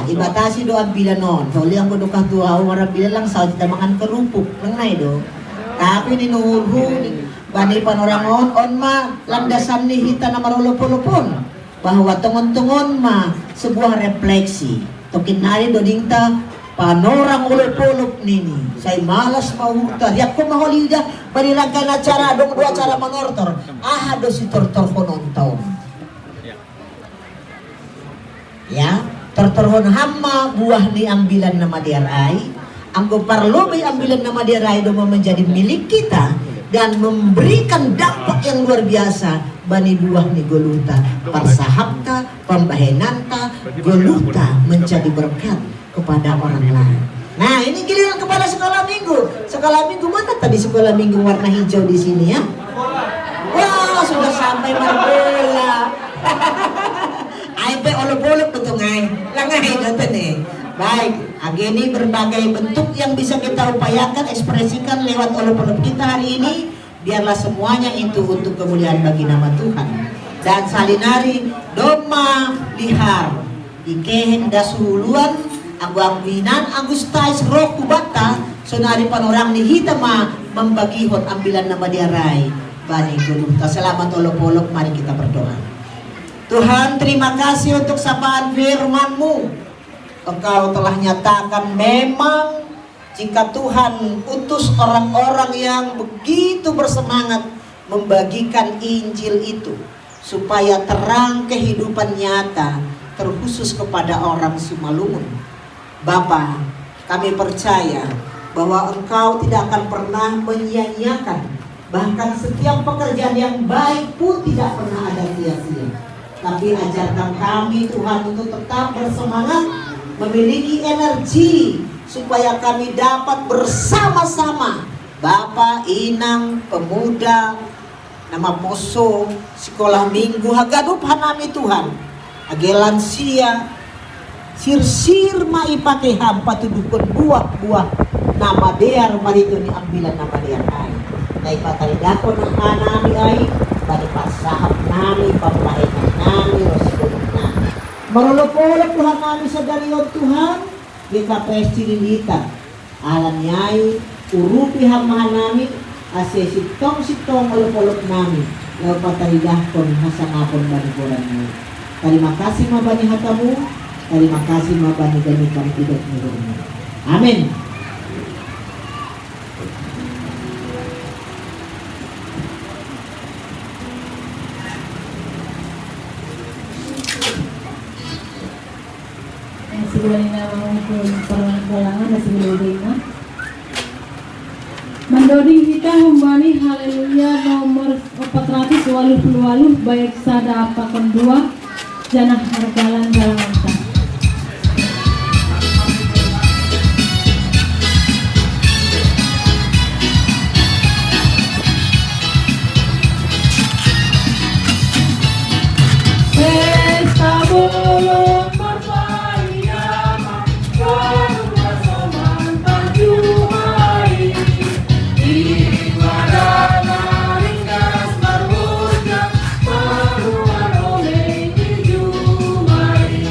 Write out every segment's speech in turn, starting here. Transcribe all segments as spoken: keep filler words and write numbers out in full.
Ibatasi do ambilan on. Holi anggo do katua, o, ambilan lang saut kita mangan kerupuk, lang nai do. Tapi ni nuhurhu, bani panorang on, on ma landasan ni hita na marolop-olop on, bahwa tongon-tongon ma sebuah refleksi. Tokin nari dodingta panorang olop-olop nini. Sai malas ma uhurta. Riakko ma holi ida, bani rangkaian acara, adong do acara manortor. Aha do sitortorhononta on? Ya, tortorhon hamu ma buah ni ambilan na madear ai. Anggo parlobei ambilan na madear ai do ma menjadi milik kita dan memberikan dampak yang luar biasa bani buah ni goluhta, parsahapta, pambahenanta, goluhta menjadi berkat kepada orang lain. Nah, ini giliran kepala sekolah minggu. Sekolah minggu mana tadi sekolah minggu warna hijau di sini ya? Wah, sudah sampai marbola. Ai pe olop-olop betul ngai. Lah ngai nonton nih. Baik, ageni berbagai bentuk yang bisa kita upayakan, ekspresikan lewat olop-olop kita hari ini. Biarlah semuanya itu untuk kemuliaan bagi nama Tuhan. Dan salinari domma lihar di kehen das huluan, anggo angguinan Agustais roh kubata, sonari panorang ni hita ma membagihon ambilan na madear ai bani goluhta. Selamat olop-olop, mari kita berdoa. Tuhan, terima kasih untuk sapaan firman-Mu. Engkau telah nyatakan memang jika Tuhan utus orang-orang yang begitu bersemangat membagikan Injil itu, supaya terang kehidupan nyata terkhusus kepada orang Simalungun. Bapa, kami percaya bahwa Engkau tidak akan pernah menyia-nyiakan. Bahkan setiap pekerjaan yang baik pun tidak pernah ada sia-sia. Tapi ajarkan kami, Tuhan, untuk tetap bersemangat, memiliki energi, supaya kami dapat bersama-sama, Bapa, Inang, pemuda, na maposo sekolah minggu, haganup hanami, Tuhan, age lansia, sirsir ma ipake Ham patuduhkon buah-buah na madear marhite ni ambilan na madear ai. Na ipataridahkon hanami ai bani parsahapnami, pambahenannami ro sigoluhnami. Marolop-olop do hanami sadari on, Tuhan, G K P S Cililitan. Alani ai, urupi Ham ma hanami, ase sintong-sintong olop-olopnami laho pataridahkon hasangapon bani goran-Mu. Tarima kasih ma bani hata-Mu, tarima kasih ma bani ganupan pidok ni roh-Mu. Amin. Eh, sebuah nama untuk perang galangan dan sebuah lima. Mandoding hita humbani Haleluya nomor empat ratus waluh puluh waluh, baik sada pakon dua, janah margalan galangan ta. Pesta bolon marpaindaman, baru pasoman parjumai. Di marana ringgas marhujang, baru marolei di jumai.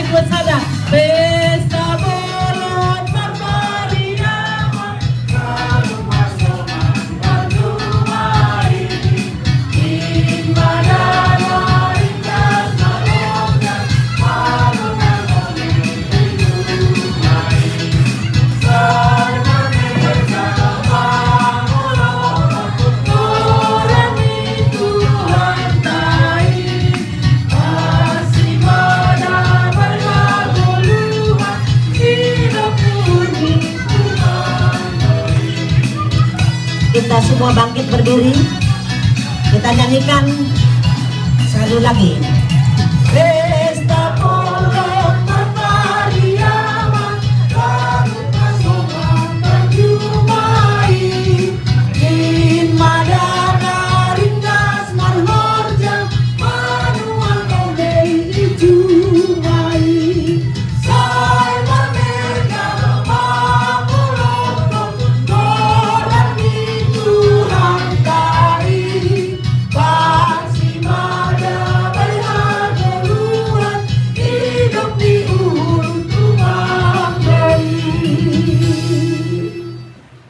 Buat sada, pesta bolon marmariaman. Kita semua bangkit berdiri. Kita nyanyikan sekali lagi. Pesta polong marmariaman,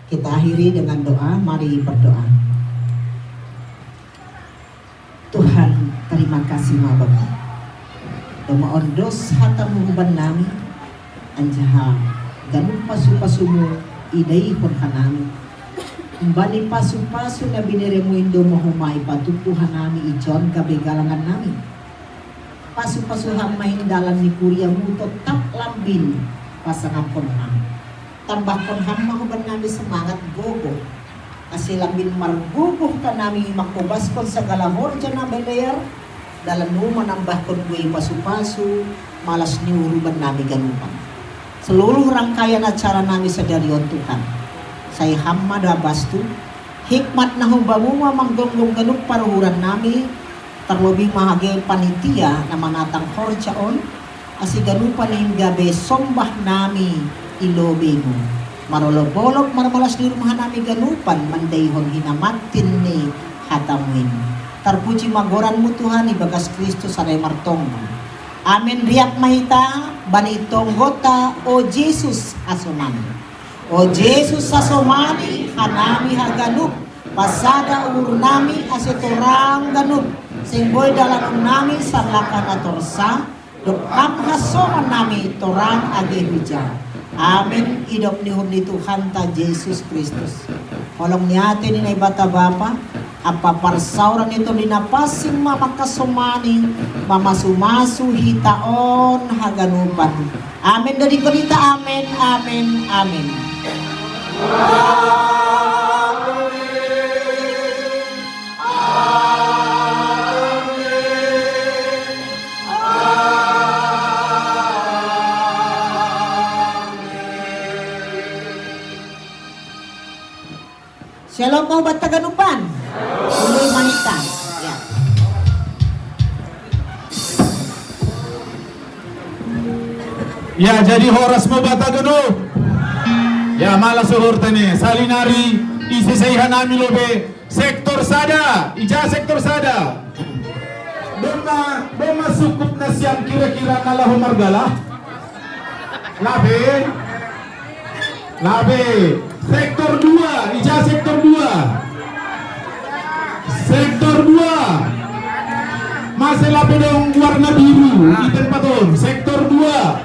Kita akhiri dengan doa, mari berdoa. Tuhan, terima kasih ma Bapa. Doma ondos hatamu huban nami, anjaha ganup pasu-pasumu idaihon hanami. Umbani pasu-pasu na bineremu in doma homa ipatupu hanami ijon gabe galangan nami. Pasu-pasu ham ma in dalan ni kuriamu totap lambin pasangapkon ham. Tambahkon ham ma huban nami semangat gogoh. Ase lambin margogoh hanami mangkobaskon sagala horja na belear, dalan nu manambahkon buei pasu-pasu, malas ni uhur huban nami ganupan. Seluruh rangkaian acara nami sadari on Tuhan. Sai ham ma da bastu, hikmat na humbamu ma manggonggong ganup paruhuran nami, tarlobih ma hage panitia na manatang horja on, ase ganupan in gabe sombah nami i lobeimu. Marolop-olop marmalas ni uhur ma hanami ganupan mandaihon hinamantin ni hatamu in. Tarpuji ma goranmu Tuhan ibagas Kristus sada i martonggo. Amen. Riap ma hita bani tonggonta, O Jesus hasomani. O Jesus hasomani, hanami haganup, pasada uhur nami ase torang ganup, seng boi dalanon nami sallangka na torsa, dob ham hasoman nami torang age huja. Amen. Idop ni uhur ni Tuhanta Jesus Kristus, holong ni ate ni Naibata Bapa, ampa parsaoran ni Tondi Napansing ma mangkasomani, mamasu-masu hita on haganupan. Amen. Dadi hita amen, amen, amen. Shalom ma hubanta haganupan. Ulu ma hita. Ya. Ya, jadi horas ma hubanta haganup. Ya, malas uhurta ne. Salinari ise sai hanami lobei sektor sada, ija sektor sada. Doma, doma sukup nasiam kira-kira na laho margalah. Labe. Labe. Sektor dua, ija sektor dua. Sektor dua. Mase labe dong warna biru di tempat on. Sektor dua.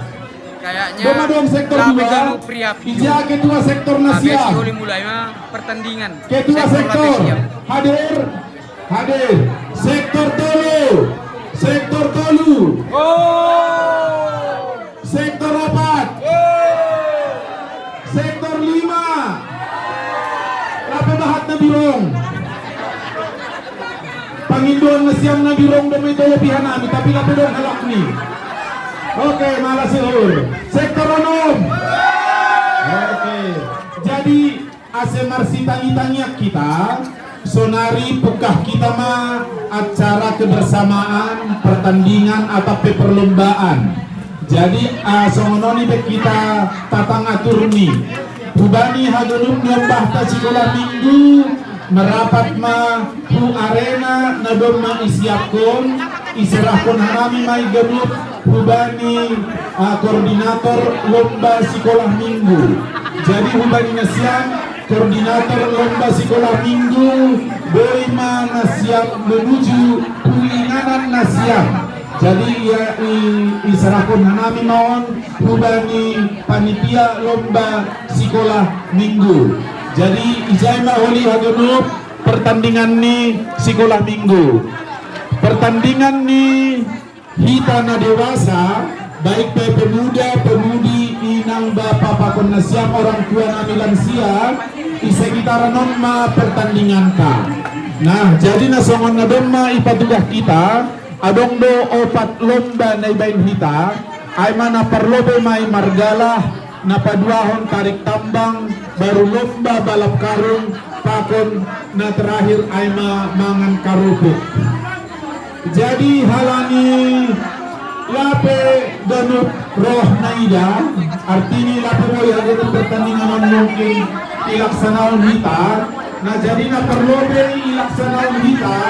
Kayaknya dong sektor dua. Ija ketua sektor nasiam. Mulai mah pertandingan. Ketua sektor. Hadir. Hadir. Sektor tolu. Sektor tolu. Oh. Sektor opat. Sektor lima. Lape bahat na birong. Pangindoan nasiam na birong dome tolo pihanami, tapi lape dong halak ni. Oke, malas uhur. Sektor onom. Oke. Jadi, ase marsitangi-tangian hita, sonari pungkah hita ma acara kebersamaan, pertandingan atau pe perlombaan. Jadi, ah, songon on i be hita tatang aturni. Hubani haganup ni ombahta sikola minggu, merapat ma hu arena na domma isiapkon, Iserahkon hanami ma i ganup hubani, ah, koordinator lomba sikolah minggu. Jadi hubani nasiam koordinator lomba sikolah minggu, boi ma nasiam menuju hu inganan nasiam. Jadi ia i, iserahkon hanami ma on hubani panitia lomba sikolah minggu. Jadi ijai ma holi haganup pertandingan ni sikolah minggu. Pertandingan ni hita na dewasa, baik pe pemuda, pemudi, inang, bapa, pakon nasiam orang tua nami lansia, i sekitaran on ma pertandinganta. Nah, jadi na songon na domma ipatugah hita, adong do opat lomba na ibaen hita, ai ma na parlobei ma i margalah, na paduahon tarik tambang, baru lomba balap karung, pakon na terakhir ai ma mangan karupuk. Jadi halani lape ganup roh na ida, artini lape boi haganup pertandingan on mungkin ilaksanaon hita. Nah, jadi na parlobei ilaksanaon hita,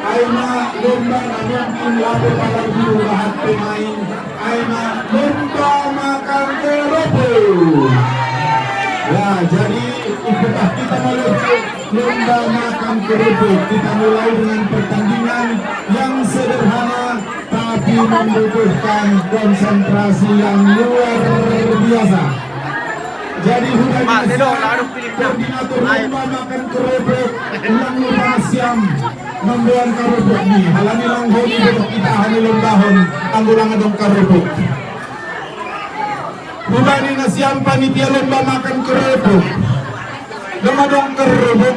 ai ma lomba na mungkin lape pala dibahat pemain, ai ma lomba makan kerupuk. Ya, jadi ikuti kita mulai lomba makan kerupuk. Kita mulai dengan pertandingan yang sederhana tapi membutuhkan konsentrasi yang luar biasa. Jadi hubani nasiam koordinator lomba makan kerupuk, ulang lupa nasiam mamboan karupuk ni, halani lang holi botok hita hami lombahon anggo lang adong karupuk. Hubani nasiam panitia lomba makan kerupuk, dong adong kerupuk.